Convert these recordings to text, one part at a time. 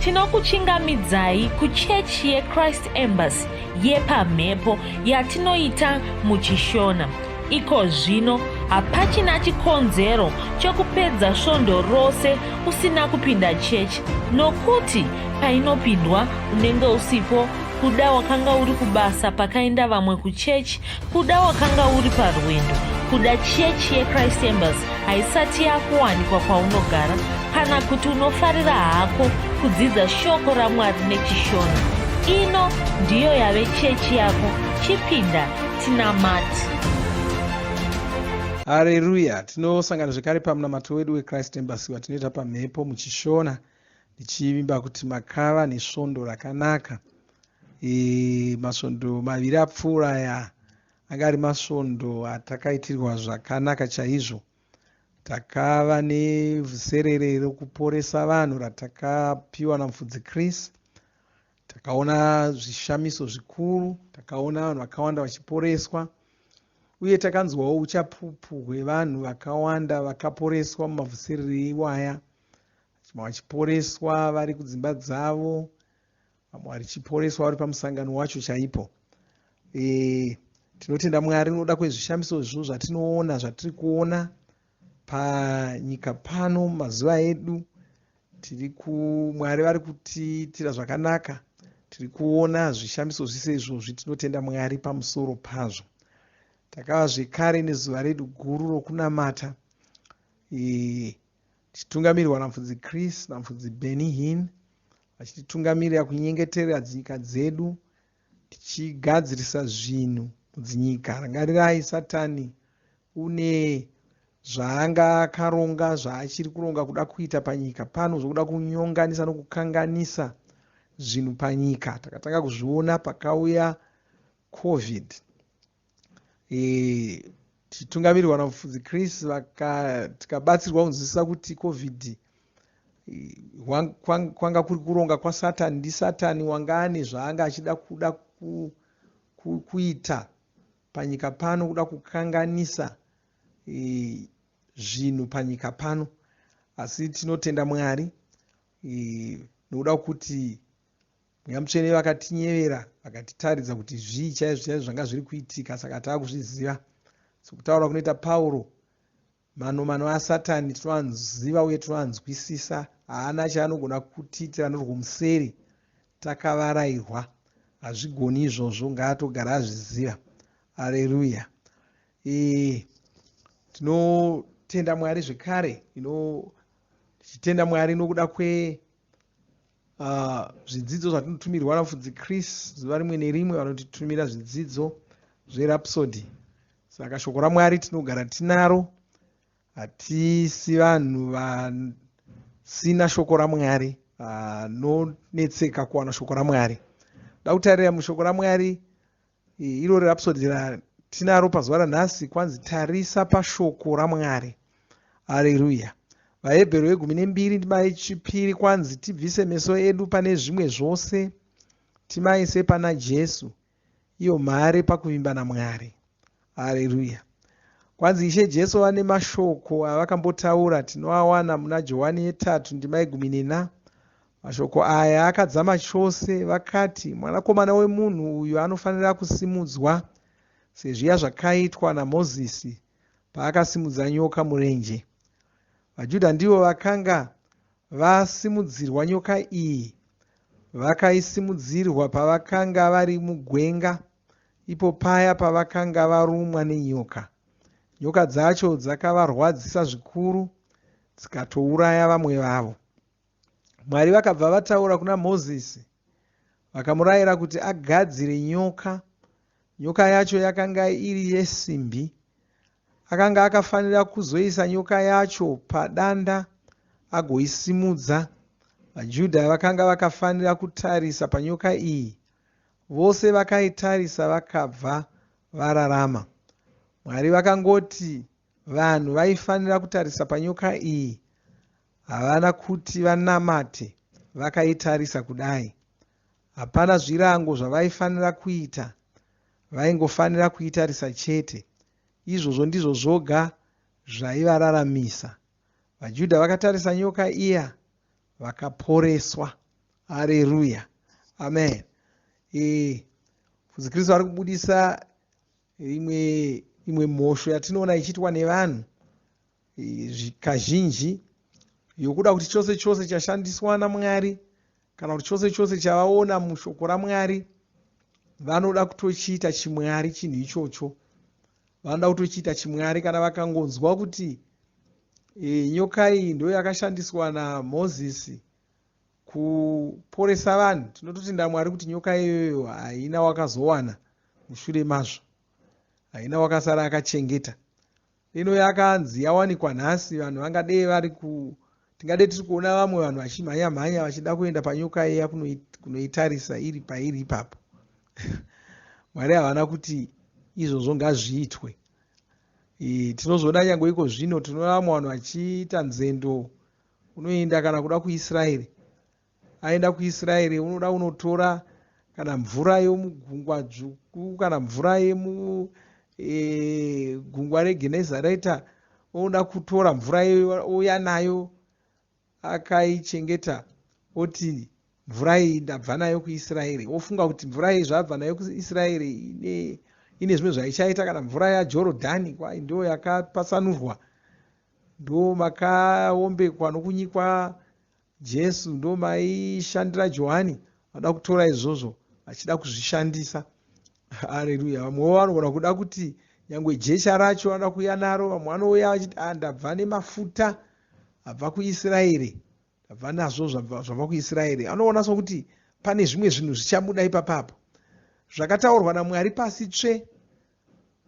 Tinokuchingamidzai kuchechi yeChrist Embassy yepamhepo yatinoita muchiShona. Iko zvino hapachina chikonzero chokupedza svondo rose usina kupinda chechi nokuti painopindwa unenge usipo kuda wakanga uri kubasa pakaenda vamwe kuchechi kuda wakanga uri parwendo kuda chechi yechrist embassy haisati yakuwanikwa kwaunogara kana kuti unofarira hako kudzidza shoko ramwari nechishona ino ndiyo yave chechi yako chipinda tinamati Hareruya! Tinosangana zvekare pamunamato wedu weChrist Embassy watinoita pamhepo muchishona ndichivimba kuti makava nesvondo rakanaka. E, masvondo maviri apfuura aya anga ari masvondo atakaitirwa zvakanaka chaizvo. Takava nevhuserere rokuporesa vanhu ratakapiwa naMufudzi Chris. Takaona zvishamiso zvikuru, takaona vanhu vakawanda vachiporeswa uye takanzwawo uchapupu hwevanhu vakawanda vakaporeswa mumavhuserere iwaya, vamwe vachiporeswa vari kudzimba dzavo, vamwe vachiporeswa vari pamusangano wacho chaipo. E, tinotenda Mwari nokuda kwezvishamiso izvo zvatinoona zvatiri kuona panyika pano mumazuva edu. Tiri ku Mwari vari kutiitira zvakanaka. Tiri kuona zvishamiso zvise izvozvi tinotenda Mwari pamusoro pazvo. Takava zvekare nezuva redu guru rokunamata e, tichitungamirirwa naMufudzi Chris naMufudzi Benny Hinn vachititungamirira kunyengeterera dzinyika dzedu tichigadzirisa zvinhu mudzinyika. Rangarirai Satani une zvaanga akaronga zvaachiri kuronga kuda kuita panyika pano zvokuda kunyonganisa nokukanganisa zvinhu panyika takatanga kuzviona pakauya covid e, tichitungamirirwa namufudzi chris tikabatsirwa kunzwisisa kuti covid e, kwanga kuri kuronga kwasatani ndisatani wanga ane zvaanga achida kuda ku, ku, kuita panyika pano kuda kukanganisa e, zvinhu panyika pano asi tinotenda mwari e, nokuda kuti mweya mutsvene vakatinyevera vakatitaridza kuti zvii chaizvo chaizvo zvanga zviri kuitika saka taakuzviziva sokutaura kunoita pauro Mano mano aSatani tinoanziva uye tinoanzwisisa. Haana chaanogona kutiitira norwomuseri. Takavarairwa. Hazvigoni izvozvo. Ngaatogara azviziva. Areruya. E, tinotenda Mwari zvekare. Ino, tichitenda Mwari nokuda kwe uh, zvidzidzo zvatinotumirwa naMufudzi Chris zuva rimwe nerimwe vanotitumira zvidzidzo zveRhapsody. Saka shoko raMwari tinogara tinaro, hatisi vanhu vasina shoko raMwari vanonetseka uh, kuwana shoko raMwari. Da kutarira mushoko raMwari iro reRhapsody ratinaro pazuva ranhasi kwanzi tarisa pashoko raMwari. Areruya. VaHebheru yegumi nembiri ndima yechipiri kwanzi tibvise meso edu pane zvimwe zvose timaise pana Jesu iyo mhare pakuvimba naMwari. Areruya. Kwanzi Ishe Jesu vane mashoko avakambotaura tinoawana muna Johani yetatu ndima yegumi nena Mashoko aya akadzama chose, vakati, Mwanakomana wemunhu uyu anofanira kusimudzwa sezviya zvakaitwa naMozisi paakasimudza nyoka murenje. VaJudha ndivo vakanga vasimudzirwa nyoka iyi, vakaisimudzirwa pavakanga vari mugwenga, ipo paya pavakanga varumwa nenyoka. Nyoka dzacho dzakavarwadzisa zvikuru, dzikatouraya vamwe vavo. Mwari vakabva vataura kuna Mozisi vakamurayira kuti agadzire nyoka. Nyoka yacho yakanga iri yesimbi. Akanga akafanira kuzoisa nyoka yacho padanda agoisimudza. VaJudha vakanga vakafanira kutarisa panyoka iyi. Vose vakaitarisa vakabva vararama. Mwari vakangoti vanhu vaifanira kutarisa panyoka iyi Havana kuti vanamate vakaitarisa kudai. Hapana zvirango zvavaifanira kuita, vaingofanira kuitarisa chete. Izvozvo ndizvo zvoga zvaivararamisa. VaJudha vakatarisa nyoka iya vakaporeswa. Hareruya, amen. E, Mufudzi Kristu ari kubudisa imwe imwe mhosho yatinoona ichiitwa nevanhu e, kazhinji yokuda kuti chose chose chashandiswa naMwari kana kuti chose chose chavaona mushoko raMwari vanoda kutochiita chimwari chinhu ichocho. Vanoda kutochiita chimwari kana vakangonzwa kuti e, nyoka iyi ndo yakashandiswa naMozisi kuporesa vanhu. Tinototenda Mwari kuti nyoka iyoyo haina wakazowana mushure mazvo, haina wakasara akachengeta. Ino yakanzi yawanikwa nhasi, vanhu vangadei vari ku tingadei tiri kuona vamwe vanhu vachimhanya mhanya vachida kuenda panyoka iya kunoitarisa iri pairi ipapo. Mwari havana kuti izvozvo ngazviitwe. E, tinozoona nyange iko zvino tinoona vamwe vanhu vachiita nzendo unoenda kana kuda kuIsraeri. Aenda kuIsraeri unoda kunotora kana mvura yomugungwa dzvuku kana mvura yemu e, gungwa reGenesareta, oda kutora mvura iyoyo ouya nayo akaichengeta, oti mvura iyi ndabva nayo kuIsraeri, ofunga kuti mvura iyi zvabva nayo kuIsraeri ine ine zvimwe zvaichaita. Kana mvura yaJorodhani kwai ndo yakapatsanurwa, ndo makaombekwa nokunyikwa Jesu, ndo maishandira Johani, vada kutora izvozvo vachida kuzvishandisa. Hareruya. Vamwewo vanogona kuda kuti nyangwe jecha racho vanoda kuuya naro. Vamwe vanouya vachiti ah, ndabva nemafuta abva kuIsraeri, ndabva nazvo zvabva kuIsraeri. Anoona sokuti pane zvimwe zvinhu zvichabuda ipapapo. Zvakataurwa naMwari pasi tsve,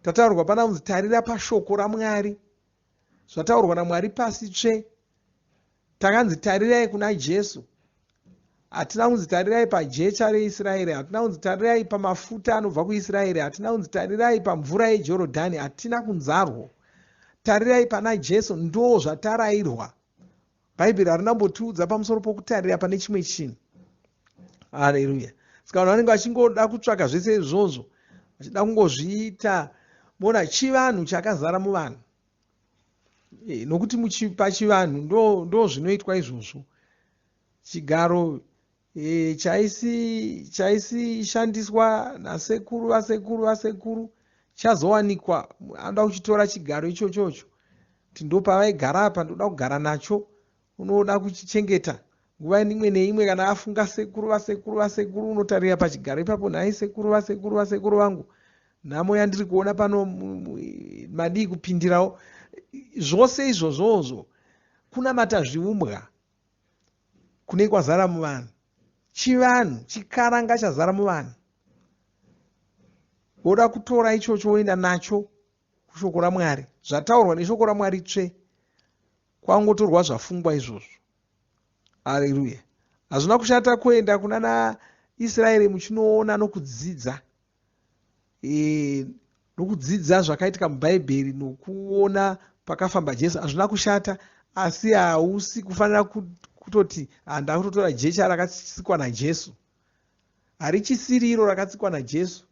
tataurwa pana kunzi tarira pashoko raMwari. Zvataurwa naMwari pasi tsve, takanzi tarirai kuna Jesu. Hatina kunzi tarirai pajecha reIsraeri, hatina kunzi tarirai pamafuta anobva kuIsraeri, hatina kunzi tarirai pamvura yeJorodhani, hatina kunzarwo. Tarirai pana Jesu, ndo zvatarairwa. Bhaibheri harina kumbotiudza pamusoro pokutarira pane chimwe chinhu. Hareruya. Saka vanhu vanenge vachingoda kutsvaka zvese izvozvo, vachida kungozviita. Mona chivanhu chakazara muvanhu. E, nokuti pachivanhu ndo, ndo zvinoitwa izvozvo. Chigaro e, chaisishandiswa nasekuru vasekuru vasekuru chazowanikwa, anoda kuchitora chigaro ichochocho kuti ndopavaigara apa, ndoda kugara nacho. Unoda kuchichengeta nguva imwe neimwe. Kana afunga sekuru vasekuru vasekuru, unotarira pachigaro ipapo, nhai sekuru vasekuru vasekuru vangu, nhamo yandiri kuona pano madii kupindirawo? Zvose izvozvozvo kunamata zviumbwa kune kwazara muvanhu. Chivanhu chikaranga chazara muvanhu. Woda kutora ichocho woenda nacho kushoko raMwari. Zvataurwa neshoko raMwari tsve, kwangotorwa zvafungwa izvozvo. Areruya. Hazvina kushata kuenda kuna naIsraeri muchinoona nokudzidza e, nokudzidza zvakaitika muBhaibheri nokuona pakafamba Jesu. Hazvina kushata, asi hausi kufanira kutoti handakutotora jecha rakatsikwa naJesu. Harichisiri iro rakatsikwa naJesu,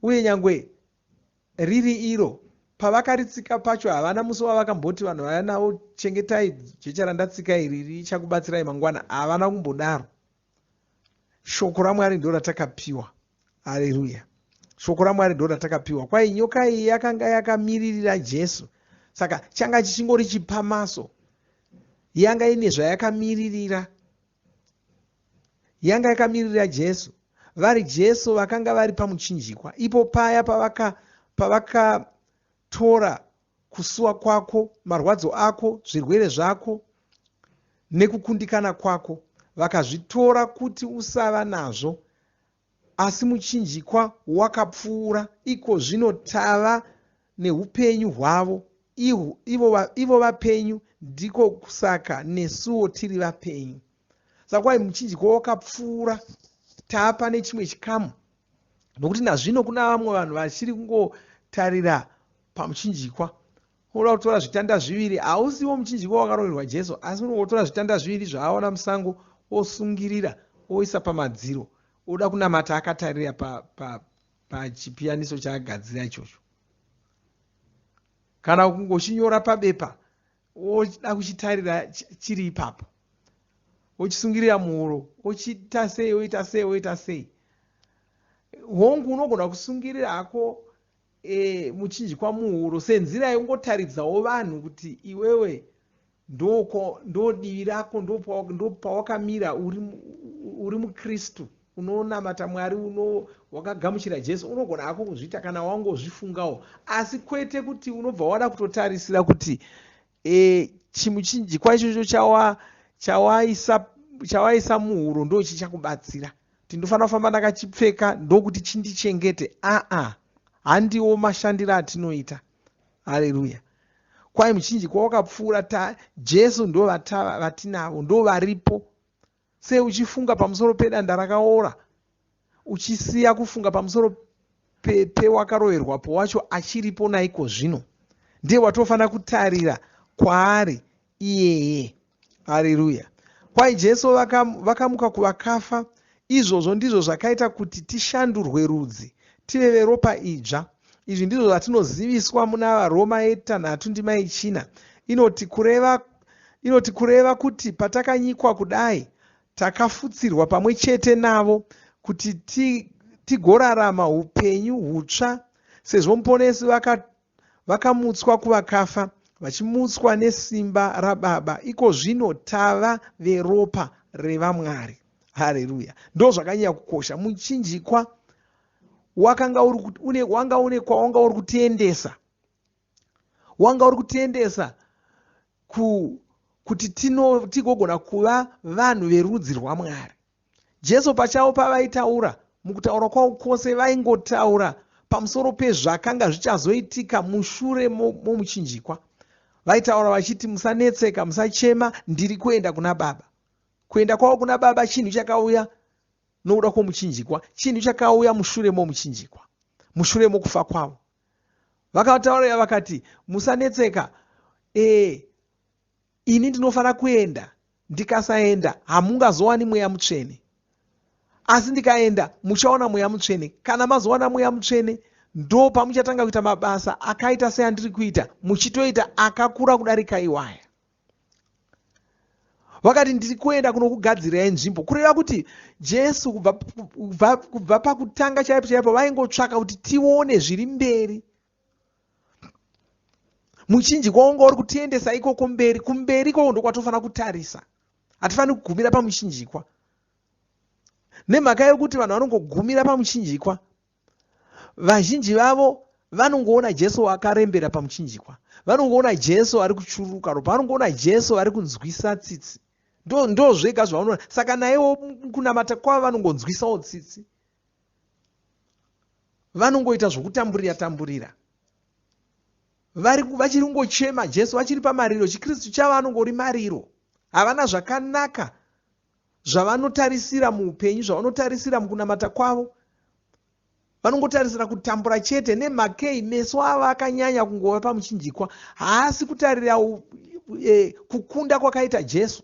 uye nyangwe riri iro pavakaritsika pacho havana musi wavakamboti vanhu vaya navo chengetai jecha randatsika iri, richakubatsirai mangwana. Havana kumbodaro. Shoko raMwari ndo ratakapiwa. Hareruya. Shoko raMwari ndo ratakapiwa. Kwai nyoka iyi yakanga yakamiririra Jesu, saka changa chichingori chipamaso. Yanga ine zvayakamiririra, yanga yakamiririra Jesu. Vari Jesu vakanga vari pamuchinjikwa ipo paya pavakatora pavaka kusuwa kwako, marwadzo ako, zvirwere zvako nekukundikana kwako, vakazvitora kuti usava nazvo. Asi muchinjikwa wakapfuura, iko zvino tava neupenyu hwavo. Ivo vapenyu, ndiko kusaka nesuwo tiri vapenyu. Saka kwai muchinjikwa wakapfuura, taapa nechimwe chikamu, nokuti nazvino kuna vamwe vanhu vachiri kungotarira pamuchinjikwa. Unoda kutora zvitanda zviviri, hausiwo muchinjikwa wakaroverwa Jesu, asi unongotora zvitanda zviviri zvaaona musango, osungirira, oisa pamadziro, oda kunamata akatarira pachipiyaniso pa, pa chaagadzira ichocho, kana kungochinyora pabepa, oda kuchitarira chiri ipapo. Ochisungirira muhuro, ochiita sei, oita sei, oita sei. Hongu, unogona kusungirira hako e, muchinjikwa muhuro senzira yekungotaridzawo vanhu kuti iwewe ndodivi rako, ndopawakamira, uri mukristu, unonamata Mwari, wakagamuchira Jesu. Unogona hako kuzviita kana wangozvifungawo, asi kwete kuti unobva wada kutotarisira kuti e, chimuchinjikwa ichocho chawaisa chawaisa muhuro ndo chichakubatsira, kuti ndofanira kufamba ndakachipfeka ndokuti chindichengete. Aa, handiwo mashandiro atinoita. Hareruya! Kwai muchinjikwa wakapfuura ta Jesu ndo vatinavo, ndo varipo. Sei uchifunga pamusoro pedanda rakaora, uchisiya kufunga pamusoro pewakaroverwapo wacho achiripo naiko zvino? Ndiye watofanira kutarira kwaari iyeye. Hareruya! Kwai Jesu vakamuka kuvakafa. Izvozvo ndizvo zvakaita kuti tishandurwe rudzi, tive veropa idzva. Izvi ndizvo zvatinoziviswa muna VaRoma yetanhatu ndima yechina. Inoti kureva, inoti kureva kuti patakanyikwa kudai, takafutsirwa pamwe chete navo kuti tigorarama upenyu hutsva sezvo Muponesi vakamutswa kuvakafa, vachimutswa nesimba raBaba. Iko zvino tava veropa revaMwari. Hareruya! Ndo zvakanyanya kukosha. Muchinjikwa wakanga uri une wanga une kwawanga uri kutiendesa, wanga uri kutiendesa ku kuti tino tigogona kuva vanhu verudzi rwaMwari. Jesu pachavo pavaitaura, mukutaura kwavo kwose vaingotaura pamusoro pezvakanga zvichazoitika mushure momuchinjikwa. Vaitaura vachiti, "Musanetseka, musachema, ndiri kuenda kuna Baba." Kuenda kwavo kuna Baba chinhu chakauya nokuda kwomuchinjikwa, chinhu chakauya mushure momuchinjikwa, mushure mokufa kwavo. Vakataura vakati, "Musanetseka, e, ini ndinofanira kuenda. Ndikasaenda, hamungazowani Mweya Mutsvene, asi ndikaenda, muchaona Mweya Mutsvene. Kana mazowana Mweya Mutsvene, ndo pamuchatanga kuita mabasa akaita seandiri kuita, muchitoita akakura kudarika iwaya." Vakati, "Ndiri kuenda kunokugadzirirai nzvimbo." Kureva kuti Jesu kubva pakutanga chaipo chaipo vaingotsvaka kuti tione zviri mberi. Muchinjikwa wanga uri kutiendesa ikoko mberi. Kumberi ikoko ndokwatofanira kutarisa. Hatifaniri kugumira pamuchinjikwa, nemhaka yekuti vanhu vanongogumira pamuchinjikwa, vazhinji vavo vanongoona Jesu akarembera pamuchinjikwa, vanongoona Jesu ari kuchururuka ropa, vanongoona Jesu ari kunzwisa tsitsi. Ndo zvega zvavanoona. Saka naiwo kunamata kwavo vanongonzwisawo tsitsi, vanongoita zvokutamburira tamburira, vari vachiri kungochema Jesu, vachiri pamariro. Chikristu chavo anongori mariro. Havana zvakanaka zvavanotarisira muupenyu, zvavanotarisira mukunamata kwavo. Vanongotarisira kutambura chete. Nemhakei? Meso avo akanyanya kungova pamuchinjikwa, haasi kutarira e, kukunda kwakaita Jesu.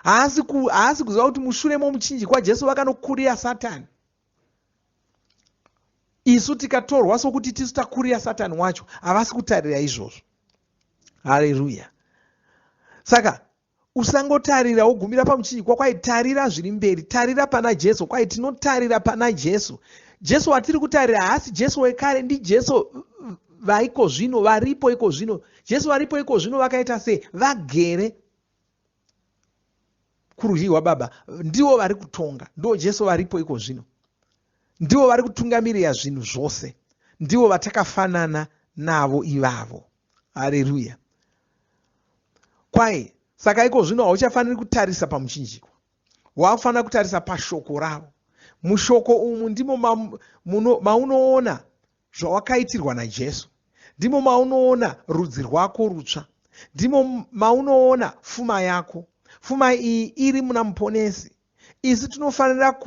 Haasi kuziva kuti mushure momuchinjikwa Jesu vakanokurira Satani, isu tikatorwa sokuti tisu takurira Satani wacho. Havasi kutarira izvozvo. Hareruya! Saka usangotarira wogumira pamuchinjikwa. Kwai tarira zviri mberi, tarira pana Jesu. Kwai tinotarira pana Jesu. Jesu watiri kutarira haasi Jesu wekare, ndiJesu vaiko zvino, varipo iko zvino. Jesu varipo iko zvino vakaita sei? Vagere kurudyi rwaBaba, ndivo vari kutonga. Ndo Jesu varipo iko zvino, ndivo vari kutungamirira zvinhu zvose, ndivo vatakafanana navo ivavo. Hareruya! Kwai saka iko zvino hauchafaniri kutarisa pamuchinjikwa, wakufanira kutarisa pashoko ravo. Mushoko umu ndimo maunoona zvawakaitirwa naJesu, ndimo maunoona rudzi rwako rutsva, ndimo maunoona fuma yako. Fuma iyi iri muna Muponesi. Isu tinofanira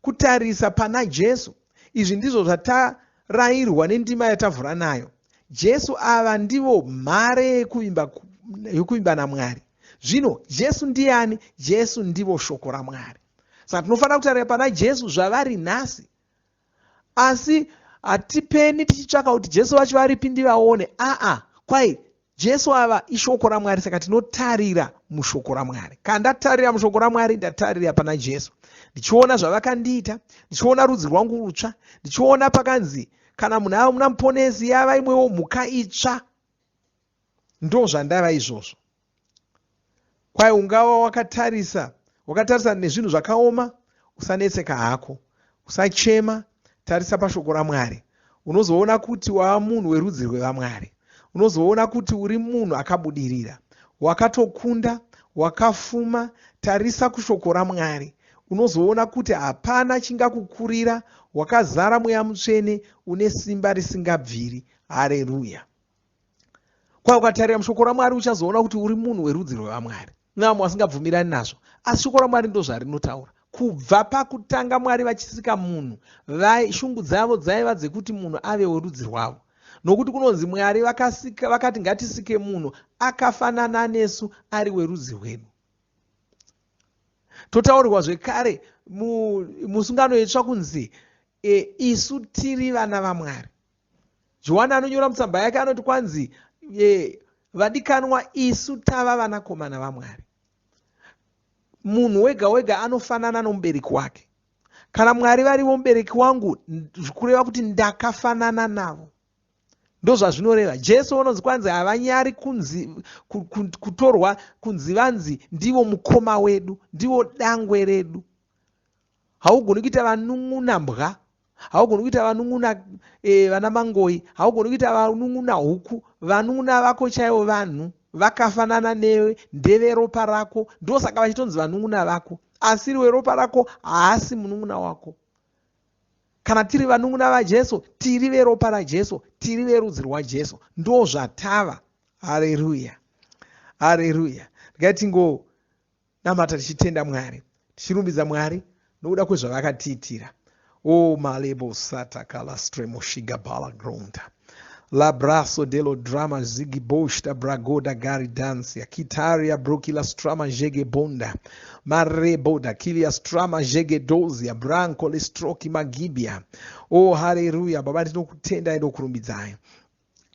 kutarisa pana Jesu. Izvi ndizvo zvatarayirwa nendima yatavhura nayo. Jesu ava ndivo mhare yekuvimba naMwari. Zvino Jesu ndiani? Jesu ndivo shoko raMwari. Saka tinofanira kutarira pana Jesu zvavari nhasi. Asi hatipeni tichitsvaka kuti Jesu vacho varipi ndivaone. Aa, kwai Jesu ava ishoko raMwari, saka tinotarira mushoko raMwari. Kana ndatarira mushoko raMwari, ndatarira pana Jesu, ndichiona zvavakandiita, ndichiona rudzi rwangu rutsva, ndichiona pakanzi kana munhu ava muna Muponesi yava imwewo mhuka itsva. Ndozvandava izvozvo. Kwai ungava wakatarisa wakatarisana nezvinhu zvakaoma, usanetseka hako, usachema, tarisa pashoko raMwari. Unozoona kuti wava munhu werudzi rwevaMwari. Unozoona kuti uri munhu akabudirira, wakatokunda, wakafuma. Tarisa kushoko raMwari. Unozoona kuti hapana chingakukurira, wakazara Mweya Mutsvene, une simba risingabviri. Hareruya. Kwa ukatarira mushoko raMwari uchazoona kuti uri munhu werudzi rwevaMwari. Vamwe vasingabvumirani nazvo, asi shoko raMwari ndozvarinotaura. Kubva pakutanga Mwari vachisika munhu, shungu dzavo dzaiva dzekuti munhu ave werudzi rwavo. Nokuti kunonzi Mwari vakasika, vakati ngatisike munhu akafanana nesu ari werudzi rwedu. Totaurirwa zvekare musungano itsva kunzi e, isu tiri vana vaMwari. Johani anonyora mutsamba yake anoti kwanzi e, vadikanwa isu tava vanakomana vaMwari. Munhu wega wega anofanana nomubereki wake. Kana Mwari varivo mubereki wangu, kureva kuti ndakafanana navo. Ndozvazvinoreva. Jesu unonzi kwanzi havanyari kunzi kutorwa kunzi vanzi ndivo mukoma wedu, ndivo dangwe redu. Haugoni kuita vanun'una mbwa, haugoni kuita vanun'una e, vana mangoi, haugoni kuita vanun'una huku. Vanun'una vako chaivo vanhu vakafanana newe, ndeveropa rako, ndosaka vachitonzi vanun'una vako. Asiri weropa rako haasi munun'una wako. Kana tiri vanun'una vaJesu, tiri veropa raJesu, tiri verudzi rwaJesu, ndozvatava. Hareruya, hareruya. Regai tingo Namata tichitenda Mwari, tichirumbidza Mwari nokuda kwezvavakatiitira. O malebo sata kalastremo shiga bala gronda. La braso delo drama zigi boshta bragoda gari dancia kitaria brokila strama jege bonda mareboda kilia strama jege dozia branco lestroki magibia. O haleluya baba ndinokutendai ndokurumbidzai.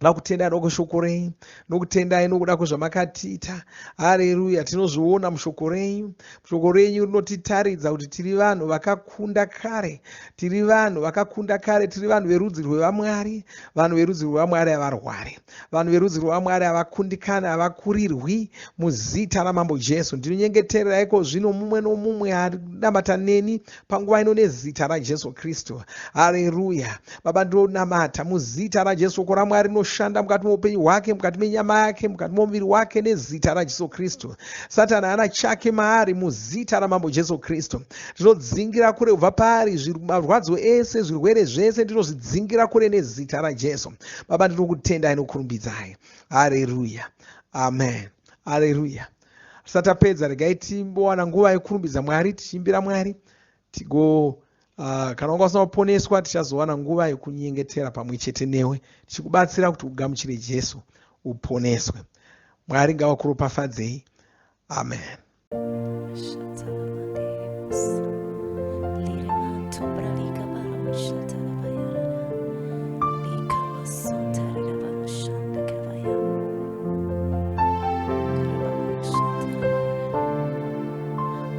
Ndakutendai nokushoko renyu, nokutendai nokuda kwezvamakatiita. Hareruya, tinozviona mushoko renyu. Shoko renyu rinotitaridza kuti tiri vanhu vakakunda kare, tiri vanhu vakakunda kare, tiri vanhu verudzi rwevaMwari. Vanhu verudzi rwevaMwari havarwari, vanhu verudzi rwevaMwari havakundikani, havakurirwi. Muzita raMambo Jesu ndinonyengeterera iko zvino mumwe nomumwe anamata neni panguva ino nezita raJesu Kristu. Hareruya. Baba, ndinonamata muzita raJesu, shoko raMwari rinoshanda mukati meupenyu hwake, mukati menyama yake, mukati momuviri wake nezita raJesu Kristu. Satani haana chake maari muzita raMambo Jesu Kristu. Ndinodzingira kure kubva paari marwadzo ese, zvirwere zvese ndinozvidzingira kure nezita raJesu. Baba, ndinokutendai nokurumbidzai. Hareruya. Amen. Hareruya. Tisati tapedza, regai timbowana nguva yekurumbidza Mwari, tichiimbira Mwari tigo kana wanga usina kuponeswa, tichazowana nguva yekunyengetera pamwe chete newe tichikubatsira kuti ugamuchire Jesu uponeswe. Mwari ngavakuropafadzei. Amen.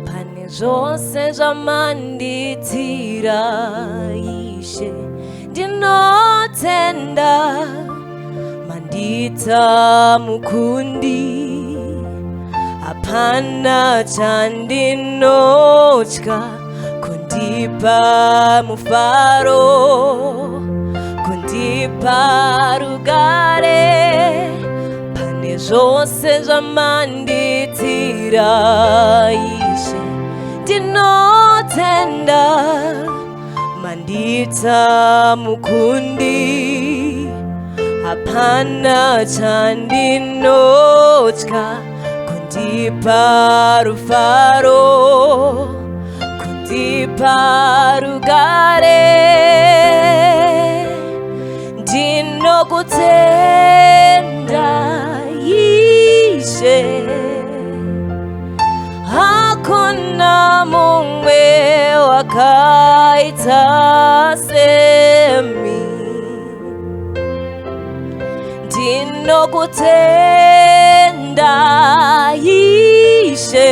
Pane zvose zvamandiitira Ishe, ndinotenda mandiita mukundi, hapana chandinotya, kundipa mufaro, kundipa rugare pane zvose zvamandiitira Ishe, ndinotenda mandiita mukundi, hapana chandinotya, kundipa rufaro, kundipa rugare, ndinokutenda Ishe, hakuna mumwe wakaita semi. Ndinokutenda Ishe,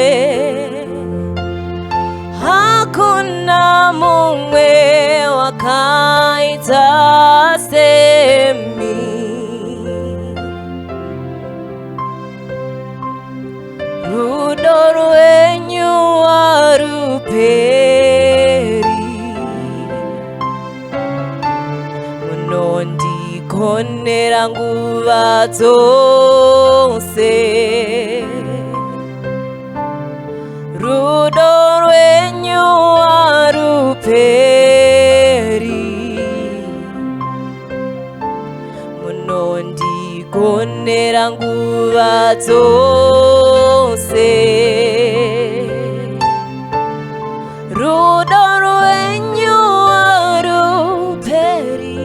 hakuna mumwe wakaita semi. Rudo rwenyu haruperi, munondigonera nguva dzose. Rudo rwenyu haruperi, munondigonera nguva dzose. Rudo rwenyu haruperi,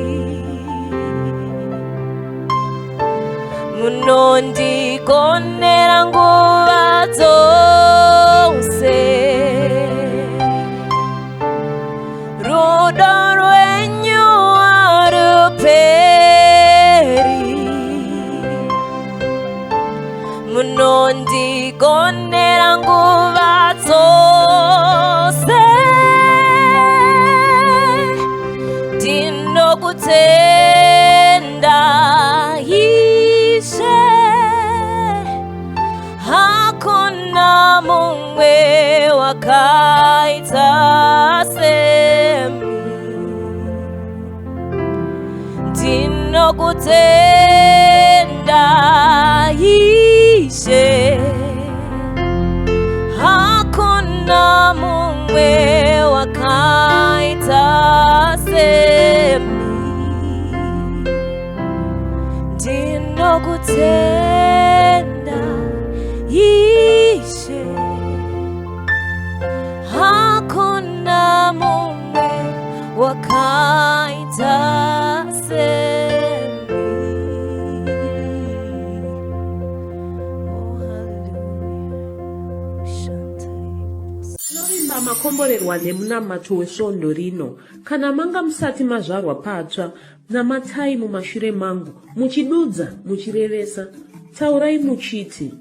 munondigonera nguva dzose. Rudo rwenyu haruperi, munondigonera nguva dzose. Ndinokutenda Ishe, hakuna mumwe wakaita semi. Ndinokutenda Ishe, hakuna mumwe wakaita semi. Ndinokutenda Ishe, hakuna mumwe wakaita semi. Oh, hallelujah. Shantari. Tinovimba makomborerwa nemunamato wesvondo rino. Kana manga musati mazvarwa patsva, namatai mumashure mangu, muchidudza, muchirevesa. Taurai muchiti,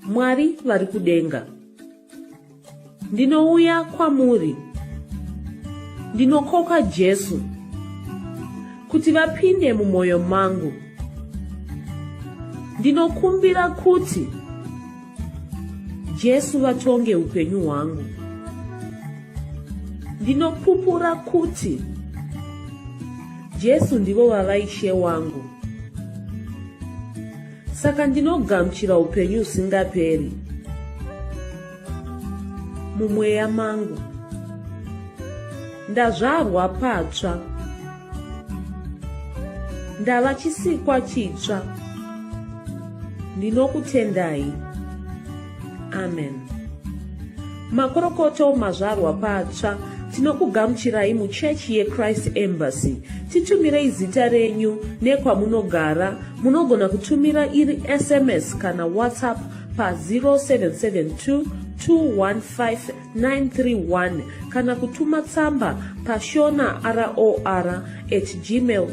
Mwari vari kudenga. Ndinouya kwamuri. Ndinokoka Jesu kuti vapinde mumwoyo mangu. Ndinokumbira kuti Jesu vatonge upenyu hwangu. Ndinopupura kuti Jesu ndivo vava Ishe wangu. Saka ndinogamuchira upenyu husingaperi mumweya mangu. Ndazvarwa patsva. Ndava chisikwa chitsva. Ndinokutendai. Amen. Makorokoto mazvarwa patsva. Tinokugamuchirai muchechi yeChrist Embassy. Titumirei zita renyu nekwamunogara. Munogona kutumira iri SMS kana WhatsApp pa 0772 215 931 kana kutuma tsamba pashona ror at gmail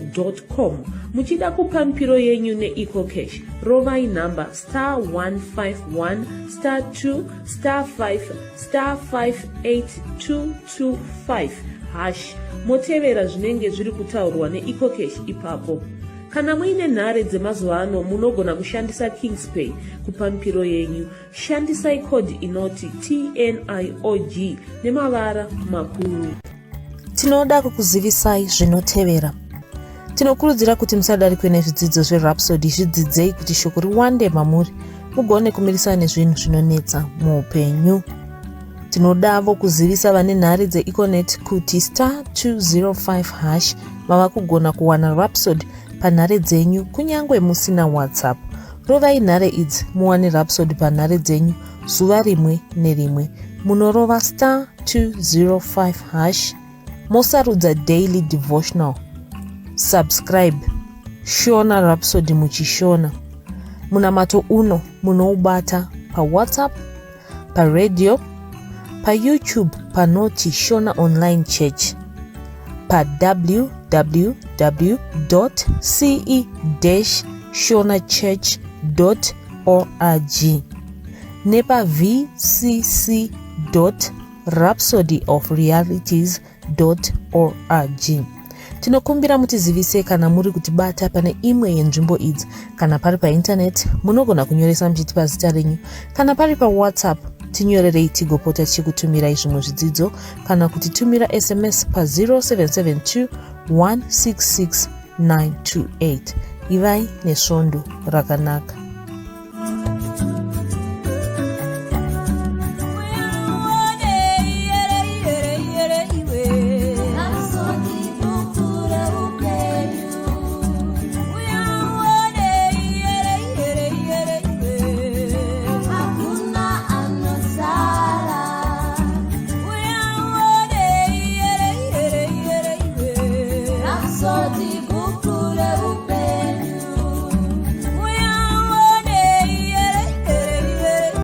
com. Muchida kupa mipiro yenyu neEcoCash, rovai nhamba star 151 star 2 star 5 star 58225 hash, motevera zvinenge zviri kutaurwa neEcoCash ipapo. Kana muine nhare dzemazuva ano, munogona kushandisa Kingspay kupa mipiro yenyu. Shandisai code inoti TNIOG nemavara makuru. Tinoda kukuzivisai zvinotevera. Tinokurudzira kuti musadarikwe nezvidzidzo zveRhapsody. Zvidzidzei kuti shoko riwande mamuri, mugone kumirisana nezvinhu zvinonetsa muupenyu. Tinodavo kuzivisa vane nhare dzeEconet kuti star 205 hash mava kugona kuwana Rhapsody panhare dzenyu kunyange musina WhatsApp. Rovai nhare idzi muwane Rhapsody panhare dzenyu zuva rimwe nerimwe. Munorova star 205 hash, mosarudza daily devotional, subscribe Shona Rhapsody muchishona. Munamato uno munoubata paWhatsApp, paradio, paYouTube panoti Shona Online Church, pa www ce shonachurch org nepavcc rhapsody of realities org. Tinokumbira mutizivise kana muri kutibata pane imwe yenzvimbo idzi. Kana pari paintaneti, munogona kunyoresa muchitipa zita renyu. Kana pari pawhatsapp, tinyorerei tigopota tichikutumirai zvimwe zvidzidzo kana kutitumira sms pa 0772 166 928. Ivai nesvondo rakanaka.